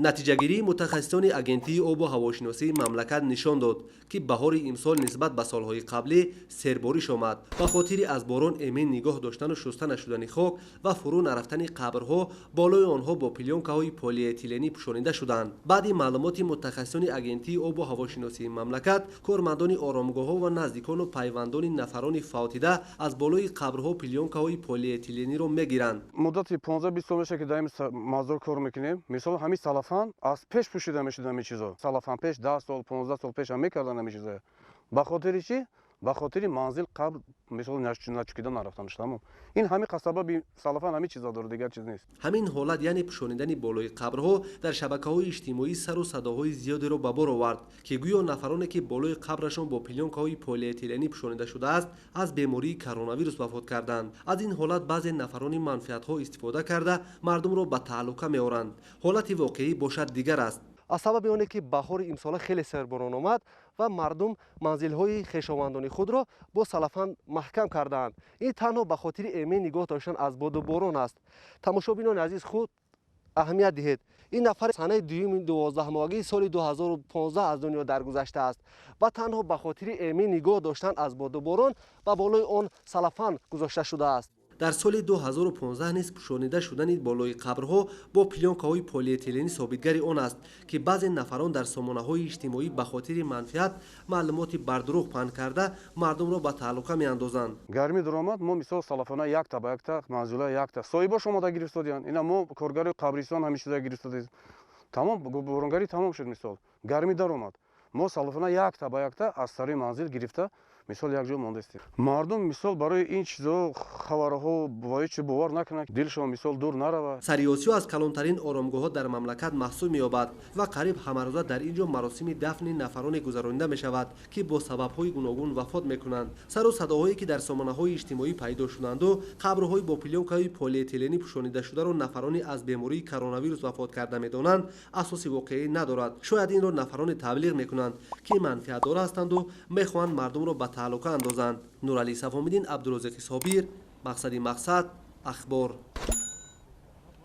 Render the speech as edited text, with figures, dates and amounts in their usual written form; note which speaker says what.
Speaker 1: Натиҷагирии мутахассисони Агентии обу ҳавошиносии мамлакат нишон дод, ки баҳори имсол нисбат ба солҳои қаблӣ сербориш омад. Ба хотири аз борон эмин нигоҳ доштану шуста нашудани хок ва фурӯ нарафтани қабрҳо, болои онҳо бо плёнкаҳои полиэтиленӣ пӯшонида шуданд. Баъди маълумоти мутахассисони Агентии обу ҳавошиносии мамлакат, кормандони оромгоҳҳо ва наздикону пайвандони нафарони фавтида аз болои қабрҳо плёнкаҳои полиэтилениро мегиранд.
Speaker 2: Муддати 15-20 сол мешавад, ки дар ин мазор кор мекунем. Мисол, ҳамин салафан аз пеш пӯшида мешуд. Ҳамин чизо салафан пеш 10 сол, 15 сол пеш ҳам мекардан ҳамин чизо. Ба хотири чӣ? Ба хотири манзил, қабр, мисол, начукида нарафтанаш. Тамом, ин ҳамин сабаби салафан ҳамин чизо дорад, дигар чиз нест.
Speaker 1: Ҳамин ҳолат, яъне пӯшонидани болои қабрҳо, дар шабакаҳои иҷтимоӣ сару садоҳои зиёдеро ба бор овард, ки гӯё нафароне, ки болои қабрашон бо плёнкаҳои полиэтиленӣ пӯшонида шудааст, аз бемории коронавирус вафот карданд. Аз ин ҳолат баъзе нафарони манфиатҳо истифода карда, мардумро ба таҳлука меоранд. Ҳолати воқеӣ бошад, дигар аст.
Speaker 3: Аз сабаби оне ки баҳори имсола хеле серборон омад ва мардум манзилҳои хешовандони худро бо салафан маҳкам кардаанд, ин танҳо ба хотири эмин нигоҳ доштан аз боду борон аст. Тамошобинони азиз, худ аҳамият диҳед: ин нафар санаи дуюми 12-моҳагии соли 2015 аз дунё даргузаштааст ва танҳо ба хотири эмин нигоҳ доштан аз боду борон ба болои он салафан гузошта шудааст.
Speaker 1: Дар соли 2015 низ пӯшонида шудани болои қабрҳо бо плёнкаҳои полиэтиленӣ собитгари он аст, ки баъзе нафарон дар сомонаҳои иҷтимоӣ ба хотири манфиат маълумоти бардурӯғ паҳн карда, мардумро ба таҳлука меандозанд.
Speaker 2: Гармӣ дуромад, мо, мисол, салафана якта ба якта манзила якта соҳибош омода гирифтодиянд. Ина мо коргари қабристон ҳамин чиза гирифтодем. Тамом, боронгарӣ тамом шуд, мисол, гармӣ даромад, мо салафана якта ба якта аз сари манзил гирифта, мисол, як ҷо мондастем. Мардум, мисол, барои ин чизо, хабарҳо ва ҳеҷ бовар накунанд, дилшон, мисол, дур наравад.
Speaker 1: Сариосиё аз калонтарин оромгоҳҳо дар мамлакат маҳсуб меёбад ва қариб ҳамарӯза дар ин ҷо маросими дафни нафароне гузаронида мешавад, ки бо сабабҳои гуногун вафот мекунанд. Сару садоҳое, ки дар сомонаҳои иҷтимоӣ пайдо шуданду қабрҳои бо плёнкаҳои полиэтиленӣ пӯшонидашударо нафароне аз бемории коронавирус вафот карда медонанд, асоси воқеӣ надорад. Шояд инро нафароне таблиғ мекунанд, ки манфиатдор ҳастанду мехоҳанд мардумро ба таҳлука андозанд. Нуралӣ Сафомиддин, Абдурозиқи Собир, Мақсади Мақсад, Ахбор.